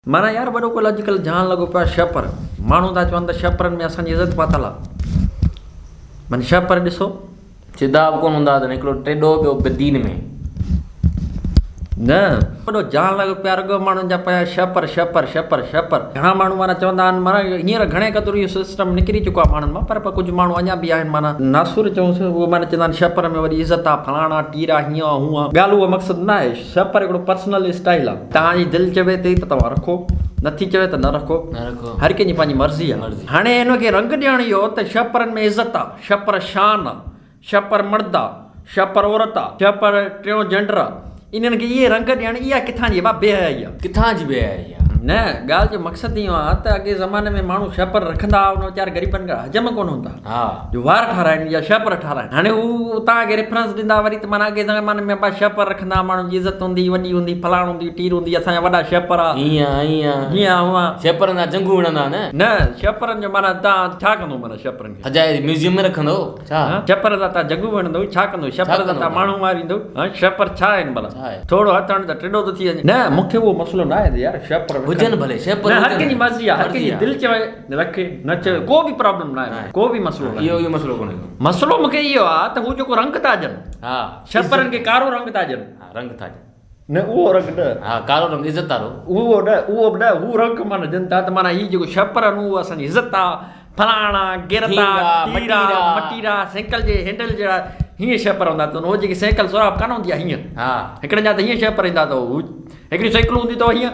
معنيٰ يار وڏو ڪل اڄڪلهه جهان لڳو پيو آهي شهپر. ماڻهو ٿا چون ته شهپرن ۾ اسان جي عزت پاتل آهي. معنيٰ شهپر ڏسو. سڌا به ڪونه هوندا اٿن هڪڙو ٽيڏو ٻيو بدين ۾. نه. وڏو جهان لڳو پيو آهي رڳو ماڻهن جا پيا شهپر شهپر شهپر شهپر. گهڻا ماڻهو معنيٰ چوندا آهن معنيٰ هينئر گهڻي قدر اهو سسٽم نڪري چڪو آهي ماڻهن مان پر پر ڪجهه ماڻهو اڃا به آهن معنيٰ ناسور چئونس اهي معنيٰ چوندا آهن شهپر ۾ وڏي عزت آهي فلاڻا ٽيرا هيئن آهي هونئن آهي. ڳالهه اهو مقصد نه آهي. شهپر هڪڙو پرسنل اسٽائيل آهي. توهان جي دل چوي ٿي ته توهان رکو، نٿي چوي ته نه رکو. هر ڪنهن جي پنهنجي مرضي آهي. هاڻي هن کي رنگ ڏيڻ اهو ته شهپرن ۾ عزت آ، شهپر شان آ، شهپر مرد آ، شهپر عورت آ، شهپر ٽيون جينڊر آ. انهن کي اهي رنگ ڏيڻ اها ڪٿان جي ڀا بي حيائي آ. ڪٿان جي بي حيائي آ. نه، ڳالهه جو مقصد اهو آ ته اڳي زماني ۾ ماڻهو شهپر رکندا ها، ان ويچاري غريبن کي حجم ڪونه هوندا ها. ها. جو وار ٺاراهن يا شهپر ٺاراهن. هاڻي هو توهان کي ريفرنس ڏيندا وري ته معنيٰ اڳي زماني ۾ ابا شهپر رکندا ها ماڻهن جي عزت هوندي هئي وڏي هوندي هئي فلاڻو هوندي هئي ٽير هوندي هئي اسان جا وڏا شهپر ها. هيئن هيئن. هيئن هونئن. شهپرن سان جنگون وڙهندا ها نه. نه شهپرن جو معنيٰ توهان ڇا ڪندو معنيٰ شهپرن کي. سجائي ميوزيم ۾ رکندو ڇا. شهپر سان توهان جنگون وڙهندو ڇا ڪندو شهپر سان توهان ماڻهو ماريندو ها شهپر ڇا آهن ڀلا. ٿورو هٿ هڻ ته ٽيڏو ٿو ٿي وڃي. نه مون کي اهو مسئلو نه آهي ته يار شهپر رکن. هجن ڀلي شهپر نه هر ڪنهن جي مرضي آهي هر ڪنهن جي دل چوي. رکي نه چوي ڪو به پرابلم نه آهي ڪو به مسئلو نه اهو اهو مسئلو ڪونهي ڪو مسئلو مونکي اهو آ ته هو جيڪو رنگ ٿا ڏين ها شپرن کي ڪارو رنگ ٿا ڏين ها رنگ ٿا ڏين نه اهو رنگ نه ها ڪارو رنگ عزت وارو اهو نه اهو به نه هو رنگ معنی ڏين ٿا ته معنی هي جيڪو شپر آهن اهو اسان جي عزت آ فلاڻا گرتا ٽيرا مٽيرا سائيڪل جي هينڊل جهڙا هيئن شپر هوندا اٿن هو جيڪي سائيڪل سوراب ڪانه هوندي آ هيئن ها هڪڙن جا ته هيئن شپر ايندا اٿو هڪڙي سائيڪل هوندي اٿو هيئن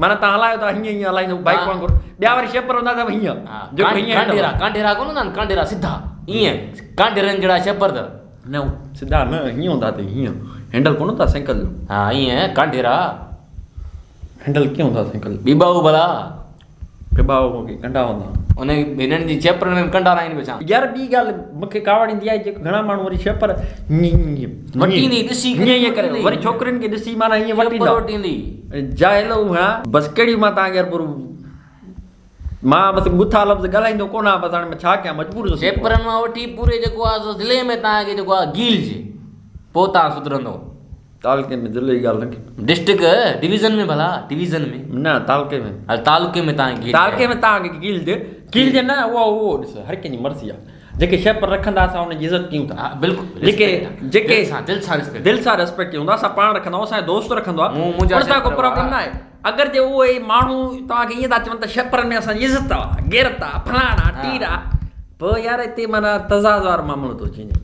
معنيٰ تان هلايو ٿا هيئن هيئن هلائيندو بائيڪ وانگر ٻيا وري شيپر هوندا اٿو هيئن جيڪو هيئن ڪانڊيرا ڪانڊيرا ڪونه هوندا آهن ڪانڊيرا سڌا ائين ڪانڊيرن جهڙا شيپر ته نه سڌا نه هيئن هوندا اٿئي هيئن هينڊل ڪونه هوندا سائيڪل جو ها ائين ڪانڊيرا هينڊل ڪيئن هوندا سائيڪل ٻيٻائو ڀلا ٻيٻائو کي ڪنڊا هوندا ان هنن جي شيپرن ۾ ڪنڊا ناهن وڇا يار ٻي ڳالهه مونکي ڪاوڙ ايندي آهي جيڪو گهڻا ماڻهو وري شيپر وٽيندي ڏسي ائين ائين ڪري وري ڇوڪرين کي ڏسي معنيٰ ائين وٽيندا وٽيندي جاهل هڻا بس ڪهڙي مان توهان کي هرڀرو مان بس ٻٿا لفظ ڳالهائيندو ڪونه آهيان بس هاڻي مان ڇا ڪيان مجبور ٿو ٿي پوان. شيپرن مان وٺي پوري جيڪو آهي سو ضلعي ۾ توهان کي جيڪو آهي گيلجي پوء توهان سڌرندو. تعلقي ۾ ضلعي جي ڳالهه نه ڪيو. ڊسٽرڪ ڊويزن ۾ ڀلا ڊويزن ۾. نه تعلقي ۾. هل تعلقي ۾ توهان کي گيلجي. تعلقي ۾ توهان کي گيلجي گيلجي نه اهو اهو ڏس هر ڪنهن جي مرضي آهي. جيڪي شيپر رکندا اسان انهن جي عزت ڪيون ٿا. ها بلڪل جيڪي جيڪي دل سان دل سان ريسپيڪٽ دل سان ريسپيڪٽ ڪيون ٿا اسان پاڻ رکندا آهيون اسان جو دوست رکندو آهي مون منهنجا ان سان ڪو شيپر پرابلم نه آهي اگر جي اهي ماڻهو توهان کي ائين ٿا چون ته شيپرن ۾ اسان جي عزت آهي غيرت آهي فلاڻا ٽيڙا پوء يار هتي معنيٰ تضاد وارو معاملو ٿو اچي وڃي.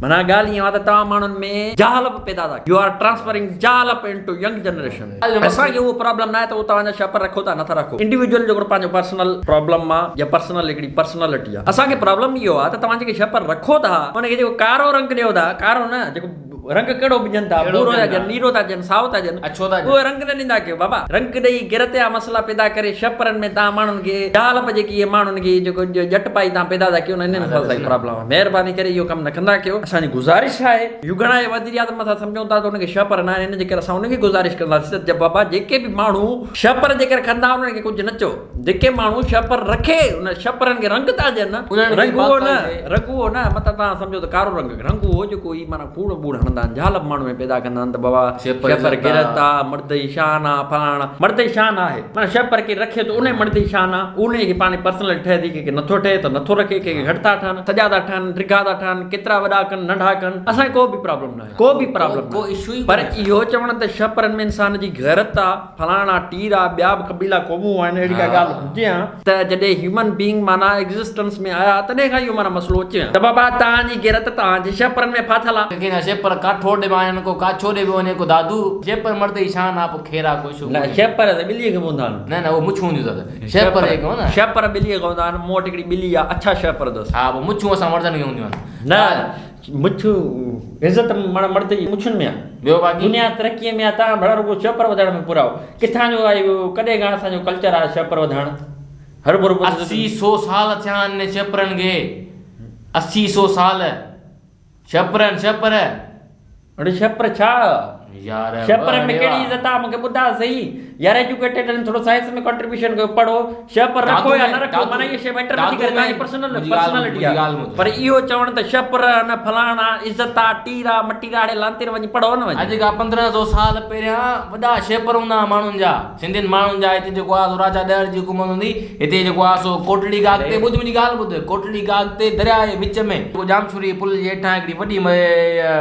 معنيٰ ڳالهه ائين آهي ته توهان ماڻهن ۾ جهالت پيدا ٿا ڪيو. يو آر ٽرانسفرنگ جهالت ان ٽو ينگ جنريشن. اسان کي اهو پرابلم ناهي ته اهو توهان جا شپر رکو ٿا نٿا رکو. انڊيويجوئل جو هڪڙو پنهنجو پرسنل پرابلم آ يا پرسنل هڪڙي پرسنالٽي آ. اسان کي پرابلم اهو آ ته توهان جيڪي شپر رکو ٿا ان کي جيڪو ڪارو رنگ ڏيو ٿا ڪارو نه جيڪو رنگ ڪهڙو به ڏين ٿا ڀورو ٿا ڏين نيرو ٿا ڏين سائو ٿا ڏين اهو رنگ نه ڏيندا ڪيو بابا رنگ ڏئي غيرت جا مسئلا پيدا ڪري شپرن ۾ توهان ماڻهن کي جهالپ جيڪي اهي ماڻهن کي جيڪو ڄٽ پائي توهان پيدا ٿا ڪيو نه انهن سان اسان کي پرابلم آهي مهرباني ڪري اهو ڪم نه ڪندا ڪيو اسان جي گذارش آهي يگڻا جي وزيراعظم اسان سمجهون ٿا ته ان کي شپر نه آهن ان جي ڪري اسان ان کي گذارش ڪنداسين ته بابا جيڪي به ماڻهو شپر جيڪر کندا انهن کي ڪجهه نه چئو جيڪي ماڻهو شپر رکي ان شپرن کي رنگ ٿا ڏين رنگ اهو نه رنگ اهو نه متان توهان سمجهو ته ڪارو رنگ رنگ اهو جيڪو هي معنيٰ ڪوڙ ٻوڙ هڻندا آهن جهالپ ماڻهو ۾ پيدا ڪندا آهن ته بابا شپر غيرت آ مرد جي شان آ فلاڻا مرد جي شان آهي معنيٰ شپر ڪير رکي ٿو انهي مرد جي شان آ انهي کي پاڻ پرسنل ٺهي ٿي ڪنهن کي نٿو ٺهي ته نٿو رکي ڪنهن کي گهٽ ٿا ٺهن سڄا ٿا ٺهن ڊگها ٿا ٺهن ڪيترا وڏا ڪن ننڍا ڪن اسان کي ڪو به پرابلم ناهي ڪو به پرابلم ناهي پر اهو چوڻ ته شپرن ۾ انسان جي غيرت آ فلاڻا ٽيرا ٻيا به قبيلا قومون آهن اهڙي ڪا ڳالهه هجي ها ته جڏهن هيومن بينگ معنيٰ ايگزسٽنس ۾ آيا تڏهن کان اهو معنيٰ مسئلو اچي ها ته بابا توهان جي غيرت توهان جي شهپرن ۾ ڦاٿل آ. ڪنهن جا شهپر ڪاٺوڙ ڏي به آهن ڪو ڪاڇو ڏي به وڃي ڪو دادو. شهپر مرد جي شان آ پوء خير آ ڪو اشو نه ڪونهي. شهپر ته ٻليء کي پوندا آهن. نه نه اهي مڇون هونديون اٿس شهپر جيڪي هوندا نه. شهپر ٻليء کي هوندا آهن مون وٽ هڪڙي ٻلي آ اڇا شهپر اٿس. ها پوء مڇون اسان مردن کي هونديون آهن. نه مڇون عزت معنيٰ مرد جي مڇن ۾ آ. ٻيو باقي. دنيا ترقيء ۾ آ توهان ڀلا رڳو شهپر وڌائڻ ۾ پورا آهيو. ڪٿان جو آهي اهو ڪڏهن کان اسان جو ڪلچر آهي شهپر وڌائڻ هرڀرو پوء 80 سو سال ٿيا آهن شهپرن کي 80 سو سال شهپرن شهپر. اڙي شهپر ڇا؟ يار شهپرن ۾ ڪهڙي عزت آ مونکي ٻڌاء سهي يار ايجوڪيٽيڊ آهن ٿورو سائنس ۾ ڪنٽريبيوشن ڪيو پڙهو شهپر رکو يا نه رکو معنيٰ اها شيء ميٽر نٿي ڪري توهان جي پرسنل پرسنالٽي آ پر اهو چوڻ ته شهپر آهن فلاڻا عزت آ ٽير آ مٽير آ اڙي لعنتين وڃي پڙهو نه وڃي. اڄ کان 15 سو سال پهريان وڏا شهپر هوندا ها ماڻهن جا سنڌين ماڻهن جا هتي جيڪو آ سو راجا ڏهر جي حڪومت هوندي هتي جيڪو آ سو ڪوٽڙي گاگ تي ٻڌ منهنجي ڳالهه ٻڌ ڪوٽڙي گاگ تي درياء جي وچ ۾ جيڪو ڄامشوري جي پل جي هيٺان هڪڙي وڏي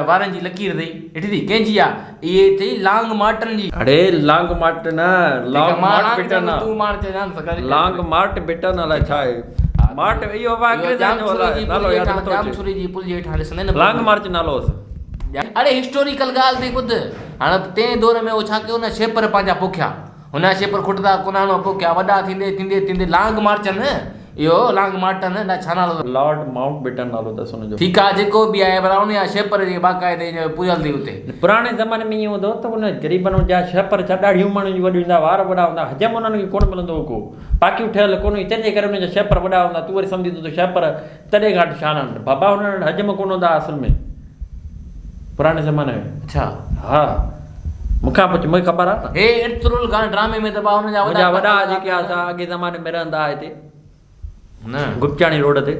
وارن جي لڪير اٿئي ڏٺي ٿي ڪنهن جي آ اهي اٿئي لانگ مارٽن جي. اڙي لانگ مارٽ نه لانگ مارٽ بٽن آ لانگ مارٽ بٽن الائي ڇا آهي مارٽ اهو به انگريزن جو الائي نالو ياد نٿو اچي ڄامشوري جي پل جي هيٺان ڏسندين نه لانگ مارچ نالو هوس. اڙي هسٽوريڪل ڳالهه ٿي ٻڌ هاڻ تنهن دور ۾ اهو ڇا ڪيو نه شيپر پنهنجا پوکيا هن جا شيپر کٽندا ڪوناڻو پوکيا وڏا ٿيندي ٿيندي ٿيندي لانگ مارچن اهو لانگ مارٽن الاء ڇا نالو اٿس. لارڊ مائونٽ بيٽن نالو اٿس ان جو. ٺيڪ آ جيڪو به آهي پر ان جا شيپر جيڪي باقاعدي ان جو پوريل ٿي اتي. پراڻي زماني ۾ ائين هوندو هو ته ان غريبن جا شيپر ڇا ڏاڙهيون ماڻهن جون وڏيون هوندا وار وڏا هوندا حجم انهن کي ڪونه ملندو هو ڪو پاڪيون ٺهيل ڪونه هيون تنهن جي ڪري انهن جا شيپر وڏا هوندا تون وري سمجهين ٿو ته شيپر تڏهن کان شان آهن بابا انهن وٽ حجم ڪونه هوندا اصل ۾ پراڻي زماني ۾. اڇا. ها مون کان پڇ مون کي خبر آ نه. هي ارطغرل خان ڊرامي ۾ ته با انهن جا وڏا منهنجا وڏا جيڪي آ سا اڳي زماني ۾ رهندا ها هتي نه. گپچاڻي روڊ تي.